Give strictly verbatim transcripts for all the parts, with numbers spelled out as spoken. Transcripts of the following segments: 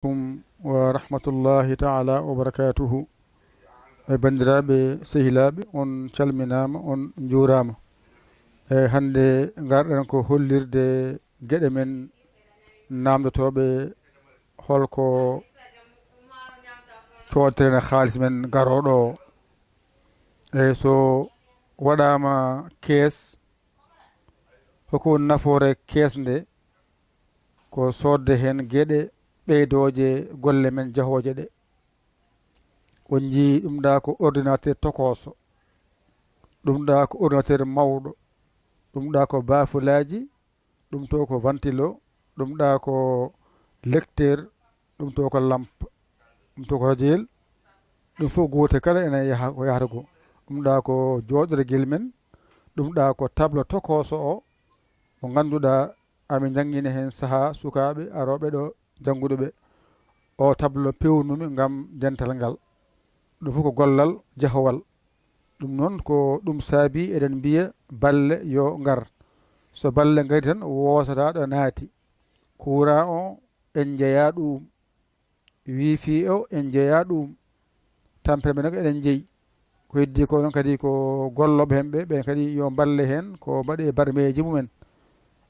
Aleykum wa rahmatullahi taala wa barakatuhu. E banndiraaɓe, sehilaaɓe, on calminaama, on njuuraama. E hannde ngarɗen ko hollirde geɗe men naamndotooɓe holko coodteren e haalis men garooɗo o. E so waɗaama kees, hoko woni nafoore kees nde? Ko soodde heen geɗe ɓeydooje golle men jahooje ɗe. On njii ɗum ɗa ko ordinateur tokooso, ɗum ɗa ko ordinateur mawɗo, ɗum ɗa ko bafulaaji, ɗum to ko ventilo, ɗum ɗa ko lecteur, ɗum to ko lampe, ɗum to ko radioyel. Ɗum fof gootel kala ene yaha ko yahata ko. Ɗum ɗa ko jooɗorgel men, ɗum ɗa ko tableau tokooso o, mo ngannduɗaa amin njanngina heen sahaa sukaaɓe arooɓe ɗo janngude ɓe. O tableau peewnumi ngam dental ngal. Ɗum fof ko gollal jahowal. Ɗum noon ko ɗum saabi eɗen mbiya balle yo ngar. So balle ngari tan wosata ɗo naati. Courant o en njeya ɗum. Wifi o en njeya ɗum. Tampere men ko eɗen njeyi. Ko heddi ko noon kadi ko gollooɓe heen ɓe, ɓen kadi yo mballe heen ko mbaɗe barmeeji mumen.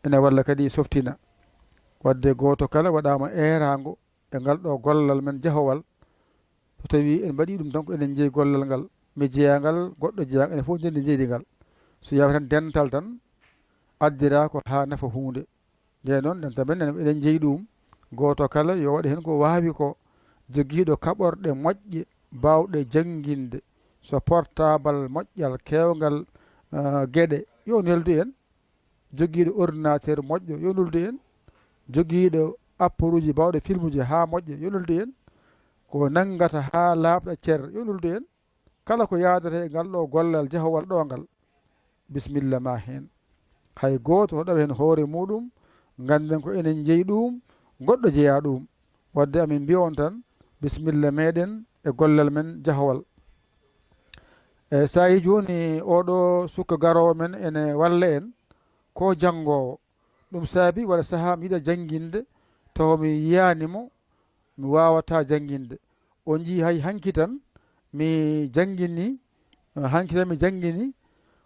Ene walla kadi softina. Wadde gooto kala waɗaama eeraango e ngal ɗo gollal men jahowal. So tawii en mbaɗii ɗum tan ko enen njeyi gollal ngal. Mi jeyaa ngal, goɗɗo jeyaa ngal, enen fof ndenndi njeydi ngal. So yawii tan dental tan addiraa ko haa nafa huunde. Ndeen noon, enen tan men eɗen njeyi ɗum. Gooto kala yo waɗ heen ko waawi ko. Jogiiɗo kaɓorɗe moƴƴe, baawɗe jannginde, so portaabal moƴƴal, keewngal, ah, geɗe, yo neldu en. Jogiiɗo ordinateur moƴƴo, yo neldu en. Jogiiɗo apparuuji baawɗe filmuji haa moƴƴa, yo neldu en. Ko nanngata haa laaɓɗa cer, yo neldu en. Kala ko yaadata e ngal ɗo gollal jahowal ɗo ngal, bisimilla ma heen. Hay gooto hoɗawa heen hoore muuɗum, ngannden ko enen njeyi ɗum, goɗɗo jeyaa ɗum. Wadde amin mbiya on tan, bisimilla meɗen e gollal men jahowal. E so a yii jooni oɗo sukka garoowo men ene walla en, ko janngoowo. Ɗum saabi wala sahaa mi yiɗa jannginde, tawa mi yiyaani mo, mi waawataa jannginde. On njii hay hanki tan mi janngini, hanki tan mi janngini,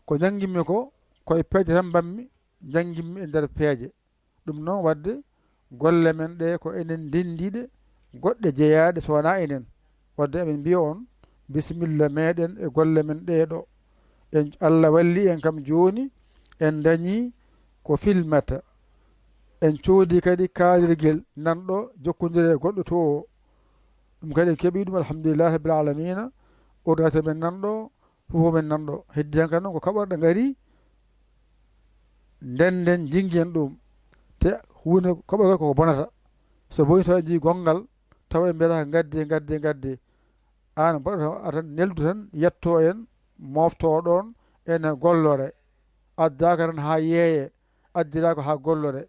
ko njannginmi ko, koye peeje tan mbaɗmi, njannginmi e nder peeje. Ɗum noon wadde golle men ɗe ko enen ndenndi ɗe, goɗɗe jeyaaɗe so wonaa enen. Wadde emin mbiya on, bisimilla meɗen e golle men ɗee ɗo. En, Allah walli en kam jooni, en ndañii ko filmata. En coodi kadi kaalirgel nan ɗo jokkondire e goɗɗo to o. Ɗum kadi en keɓii ɗum, alhamdulillahi rabbil alamina. Ordinateur men nan ɗo, fof men nan ɗo. Heddi tan kadi noon ko kaɓorɗe ngari, ndennden, njinngen ɗum. Te huunde kaɓorgal koko bonata. So boni tawa en njii gonngal, tawa en mbiyata ko ngadde, ngadde, ngadde. Aan mbaɗo tan, a tan neldu tan, yetto en, mofto ɗoon, ene gollore. Addaaka tan haa yeeye, addiraa ko haa gollore.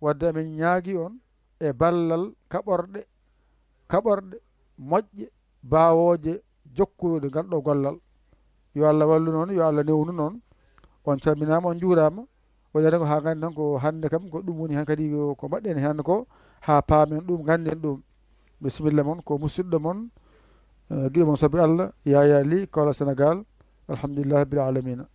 Wadde amin ñaagi on e ballal kaɓorɗe, kaɓorɗe moƴƴe, baawooje jokkude ngal ɗo gollal. Yo Allah wallu noon, yo Allah newnu noon. On calminaama, on njuuraama. Waɗande ko haa ngannden ko hannde kam ko ɗum woni heen kadi ko, ko mbaɗɗen heen ko haa paamen ɗum, ngannden ɗum. Bisimilla mon, ko musidɗo mon, eh, giɗo mon sabi Allah, Yaya Ly, Kaolack, Sénégal. Alhamdulillahi rabbil alamina.